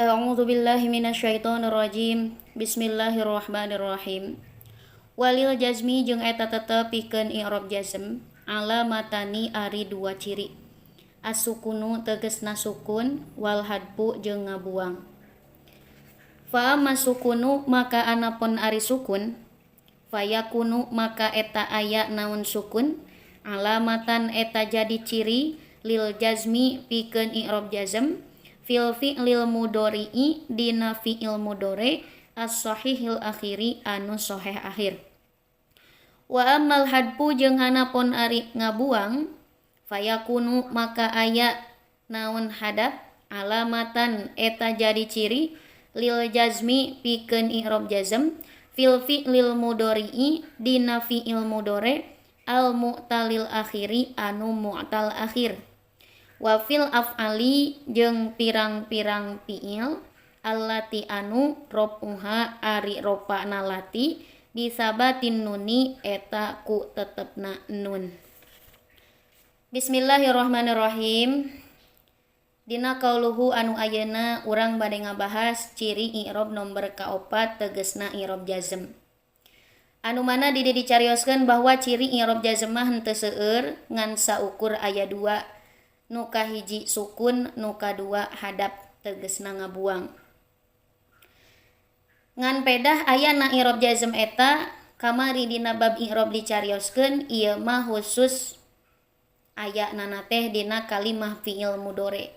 A'udzu billahi minasyaitonir rajim. Bismillahirrahmanirrahim. Walil jazmi jeung eta tetep pikeun i'rab jazm alamatani ari dua ciri. As-sukunu tegesna sukun wal hadfu jeung ngabuang. Fa amma sukunu maka anapun ari sukun fayakunu maka eta aya naon sukun alamatan eta jadi ciri lil jazmi pikeun i'rab jazm fil fi'lil mudhari'i dina fi'il mudhari as-sahihil akhiri anu sahih akhir. Wa ammal hadfu jeung hanapon ari ngabuang fayakunu maka aya naon hadap alamatan eta jadi ciri lil jazmi pikeun i'rab jazm fil fi'lil mudhari'i dina fi'il mudhari al mu'talil akhiri anu mu'tal akhir. Wa fil af'ali jeung pirang-pirang fi'il allati anu rofuha ari ropana lati bisabatin nuni eta ku tetepna nun. Bismillahirrahmanirrahim. Dina kauluhu anu ayeuna urang bade ngabahas ciri i'rob nomor kaopat tegesna i'rob jazm. Anu mana di dieu dicarioskeun bahwa ciri i'rob jazm mah henteu seueur ngan saukur aya dua. Nu kahiji sukun, nu kadua hadap tegesna ngabuang. Ngan pedah ayana i'rob jazm eta kamari dina bab i'rob dicarioskeun ieu mah khusus aya nana teh dina kalimah fi'il mudhari.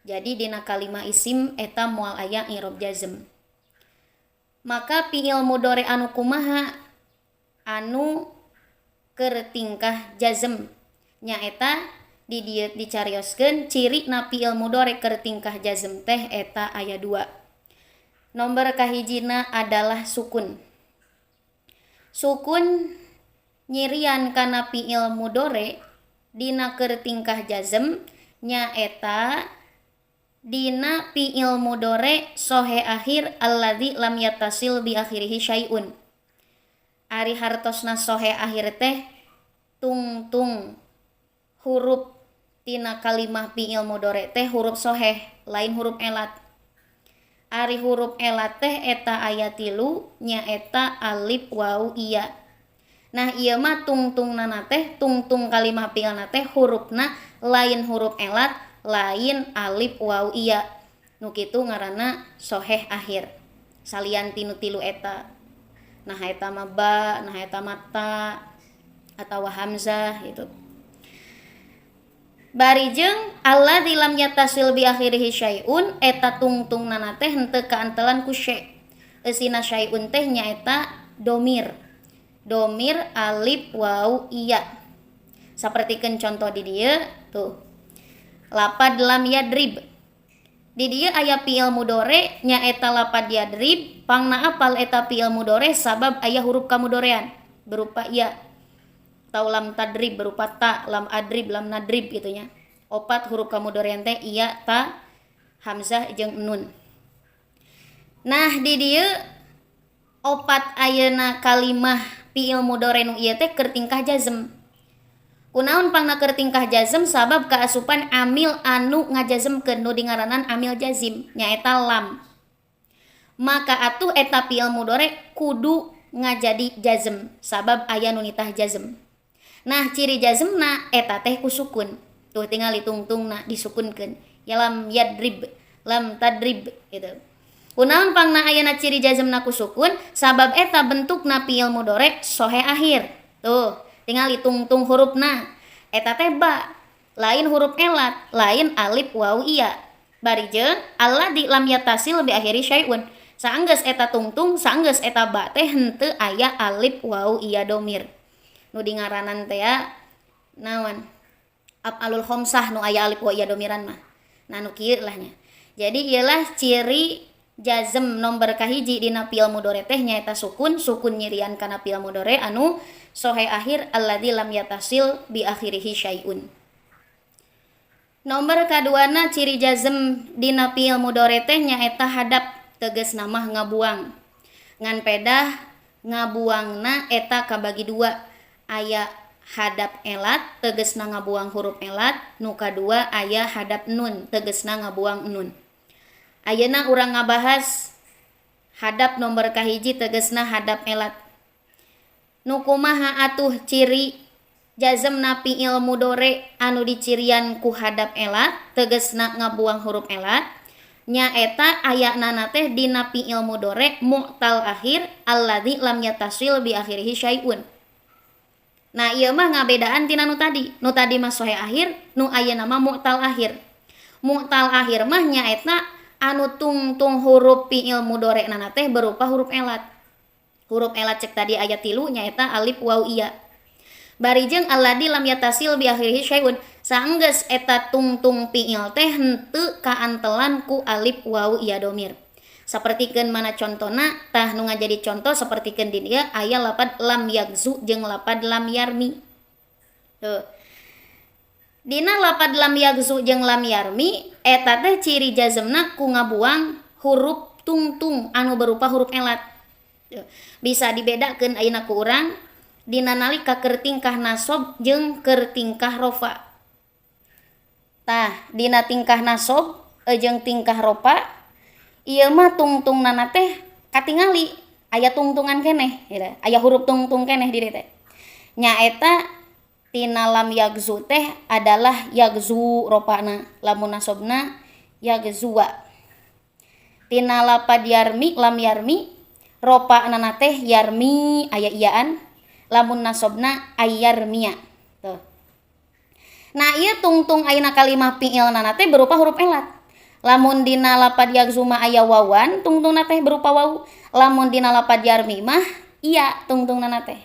Jadi dina kalimah isim eta moal aya i'rob jazm. Maka fi'il mudhari anu kumaha anu keur tingkah jazm nyaeta di dieu dicarioskeun ciri na fi'il mudhari keur tingkah jazm teh eta aya dua. Nomor kahijina adalah sukun. Sukun nyirian kana fi'il mudhari dina keur tingkah jazm nyaeta dina fi'il mudhari sohe akhir alladzi lam yattasil bi akhirihi syai'un. Ari hartosna sohe akhir teh tungtung huruf tina kalimah fi'il mudhari teh huruf soheh lain huruf elat. Ari huruf elat teh eta aya tilu nyaeta alif waw iya. Nah ieu mah tungtungnana teh tungtung kalimah fi'ilna teh hurufna lain huruf elat lain alif waw iya. Nu kitu ngaranna soheh akhir. Salian tinu tilu eta. Nah eta mah ba, nah eta mah ta atawa hamzah gitu. Bari jeung alladzi lam yattasil bi akhirihi syai'un eta tungtungnana teh henteu kaantelan ku syai. Eusina syai'un teh nyaeta domir. Domir alif waw iya. Sapertikeun contoh di dieu tuh. Lapad lam yadrib. Di dieu aya fi'il mudhari nyaeta lapad yadrib, pangna apal eta fi'il mudhari sabab aya huruf kamudorean berupa ya. Atau lam tadrib berupa ta, lam adrib, lam nadrib gitu nya. Opat huruf kamudorean teh iya, ta, hamzah jeung nun. Nah di dieu opat ayeuna kalimah fi'il mudhari nu ieu teh keur tingkah jazm. Kunaon pangna keur tingkah jazm sabab kaasupan amil anu ngajazmkeun nu dingaranan amil jazim nyaeta lam. Maka atuh eta fi'il mudhari kudu ngajadi jazm sabab aya nu nitah jazm. Nah ciri jazmna eta teh ku sukun. Tuh tinggal ditungtungna disukunkeun. Ya lam yadrib, lam tadrib gitu. Kunaon pangna ayana ciri jazmna ku sukun sabab eta bentukna fi'il mudhari sohe akhir. Tuh tinggal ditungtung hurufna. Eta teh ba, lain huruf elat, lain alif waw iya. Bari jeung alladzi lam yattasil bi akhiri syai'un. Saenggeus eta tungtung, saenggeus eta ba teh henteu aya alif waw iya domir. Nu dingaranan teh ya naon af'alul khamsah nu aya alif wa iya domiran mah. Nah nu kieu lah nya. Jadi ieulah ciri jazm nomor kahiji dina fi'il mudhari teh nyaeta sukun, sukun nyirian kana fi'il mudhari anu sohe akhir alladzi lam yattasil bi akhirihi syai'un. Nomor kaduana ciri jazm dina fi'il mudhari teh nyaeta hadap tegesna mah ngabuang. Ngan pedah ngabuangna eta kabagi dua. Aya hadap elat tegesna ngabuang huruf elat, nu kadua aya hadap nun tegesna ngabuang nun. Ayeuna urang ngabahas hadap nomor kahiji tegesna hadap elat. Nu kumaha atuh ciri jazmna fi'il mudore anu dicirian ku hadap elat tegesna ngabuang huruf elat nyaeta ayana teh dina fi'il mudore mu'tal akhir alladzi lam yattasil bi akhirihi syai'un. Nah ieu mah ngabedaan tina nu tadi. Nu tadi mah sohe akhir, nu ayeuna mah mu'tal akhir. Mu'tal akhir mah nyaeta anu tungtung huruf fi'il mudore nana teh berupa huruf elat. Huruf elat cek tadi ayat 3 nyaeta alif waw iya. Bari jeung alladzi lam yattasil bi akhirihi syai'un. Saenggeus eta tungtung fi'il teh henteu kaantelan ku alif waw iya domir. Sapertikeun mana contona tah nu ngajadi contoh sapertikeun di dieu aya lapad lam yagzu jeung lapad lam yarmi. Tuh. Dina lapad lam yagzu jeung lam yarmi eta teh ciri jazmna ku ngabuang huruf tungtung anu berupa huruf elat. Bisa dibedakeun ayeuna ku urang dina nalika keur tingkah nasob jeung keur tingkah rofa. Tah dina tingkah nasob jeung tingkah rofa ieu mah tungtungnana teh katingali aya tungtungan keneh gitu. Aya huruf tungtung keneh di dieu teh. Nyaeta tina lam yagzu teh adalah yagzu ropana, lamun nasobna yagzuwa. Tina lapad yarmi lam yarmi ropana teh yarmi aya iyaan, lamun nasobna ayarmia. Tuh. Nah ieu tungtung ayeuna kalimah fi'ilna teh berupa huruf elat. Lamun dina lapad yagzu mah aya wawan tungtungna teh berupa waw, lamun dina lapad yarmi mah iya tungtungna teh.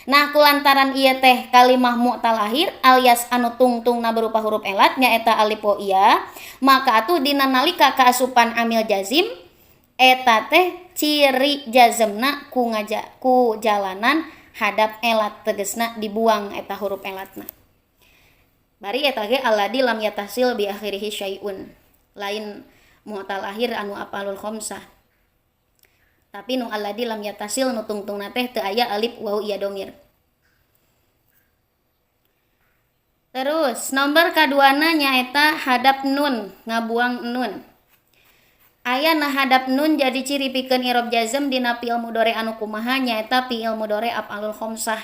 Nah kulantaran ieu teh kalimah mu'tal akhir alias anu tungtungna berupa huruf elat nyaeta alif wa iya, maka atuh dina nalika kaasupan amil jazim eta teh ciri jazmna ku ngaja ku jalanan hadap elat tegesna dibuang eta huruf elatna. Bari eta ge alladzi lam yattasil bi akhirihi syai'un. Lain mu'tal akhir anu apalul khamsah. Tapi nu alladzi lam yattasil nu tungtungna teh teu aya alif waw iya domir. Terus nomor kaduana nyaeta hadap nun, ngabuang nun. Aya na hadap nun jadi ciri pikeun i'rob jazm dina fi'il mudhari anu kumaha nyaeta fi'il mudhari af'alul khamsah.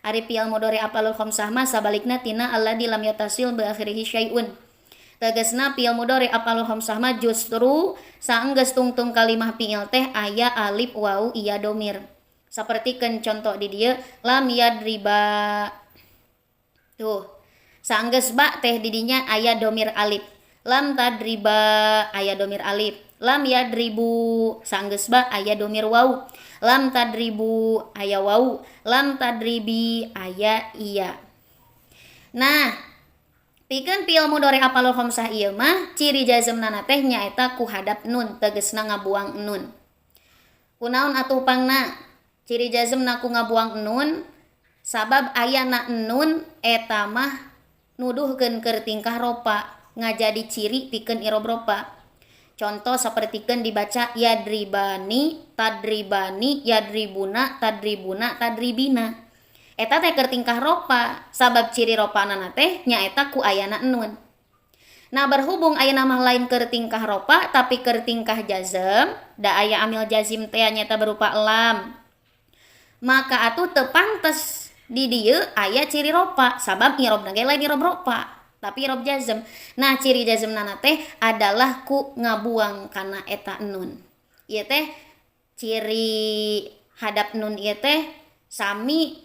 Ari fi'il mudhari af'alul khamsah mah sabalikna tina alladzi lam yattasil bi akhirihi syai'un. Tegasna fi'il mudhari af'alul khamsah mah justru saenggeus tungtung kalimah fi'il teh aya alif waw iya domir. Sapertikeun contoh di dieu lam yadriba. Tuh. Saenggeus ba teh di dinya aya domir alif. Lam tadriba aya domir alif. Lam yadribu saenggeus ba aya domir waw. Lam tadribu aya waw. Lam tadribi aya iya. Nah, pikeun fi'il mudhari af'alul khamsah ieu mah ciri jazmna teh nyaeta ku hadap nun tegesna ngabuang nun. Kunaon atuh pangna ciri jazmna ku ngabuang nun? Sabab ayana nun eta mah nuduhkeun keur tingkah ropa ngajadi ciri pikeun i'rob ropa. Contoh sapertikeun dibaca yadribani, tadribani, yadribuna, tadribuna, tadribina. Eta teh keur tingkah ropa, sabab ciri ropana teh nyaeta ku ayana nun. Nah berhubung ayana mah lain keur tingkah ropa tapi keur tingkah jazm, da aya amil jazim teh nyaeta berupa lam. Maka atuh teu pantes di dieu aya ciri ropa, sabab i'robna ge lain i'rob ropa, tapi i'rob jazm. Nah ciri jazmna teh adalah ku ngabuang kana eta nun. Ieu teh ciri hadap nun ieu teh sami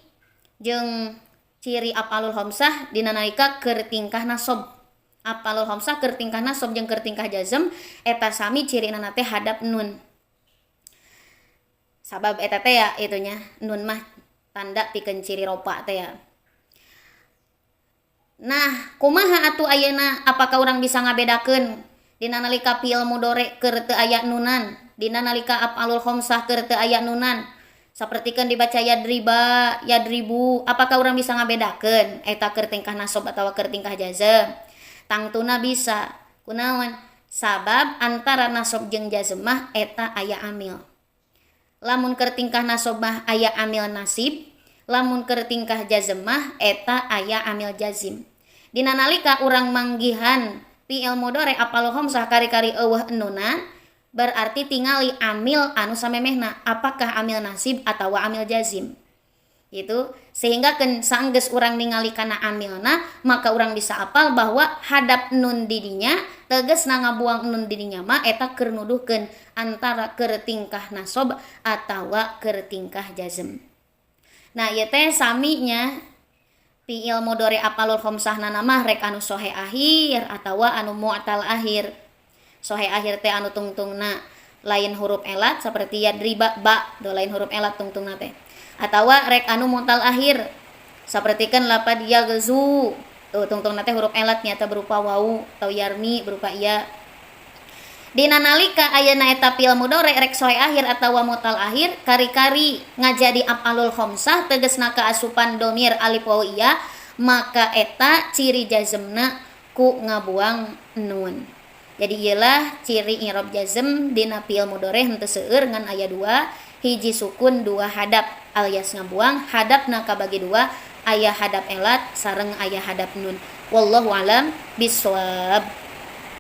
jeung ciri af'alul khamsah dina nalika keur tingkah nasob. Af'alul khamsah keur tingkah nasob jeung keur tingkah jazm eta sami cirina teh hadap nun. Sabab eta teh ya itunya nun mah tanda pikeun ciri ropa teh ya. Nah, kumaha atuh ayeuna apakah urang bisa ngabedakeun dina nalika fi'il mudhari keur teu aya nunan, dina nalika af'alul khamsah keur teu aya nunan? Sapertikeun dibaca yadriba, yadribu, apakah urang bisa ngabedakeun eta keur tingkah nasob atawa keur tingkah jazm? Tangtuna bisa. Kunaon? Sabab antara nasob jeung jazm mah eta aya amil. Lamun keur tingkah nasob mah aya amil nasib, lamun keur tingkah jazm mah eta aya amil jazim. Dina nalika urang manggihan Fi'il mudhari af'alul khamsah kari-kari euweuh enunna, berarti tingali amil anu samemehna, apakah amil nasib atau amil jazim gitu. Sehingga ken sanggeus urang ningali kana amilna, maka urang bisa apal bahwa hadap nun didinya tegasna ngabuang nun didinya mah eta keur nuduhkeun antara keur tingkah nasob atawa keur tingkah jazm. Nah, ieu teh saminya fi'il mudhari af'alul khamsah mah rek anu sohe akhir atawa anu mu'tal akhir. Sohe akhir teh anu tungtungna lain huruf elat, seperti yadriba ba do lain huruf elat tungtungna teh, atawa rek anu mu'tal akhir seperti kan lapad yaghzu tuh tungtungna teh huruf elatnya atau berupa wau, atau yarmi berupa iya. Dina nalika ayana eta fi'il mudhari rek sohe akhir atawa mu'tal akhir kari-kari ngajadi af'alul khamsah, tegasna kaasupan domir alif waw iya, maka eta ciri jazmna ku ngabuang nun. Jadi ialah ciri i'rab jazm dina fi'il mudhari henteu seueur, ngan aya dua: hiji sukun, dua hadap alias ngabuang. Hadapna kabagi dua, aya hadap elat sareng aya hadap nun. Wallahu alam bisawab.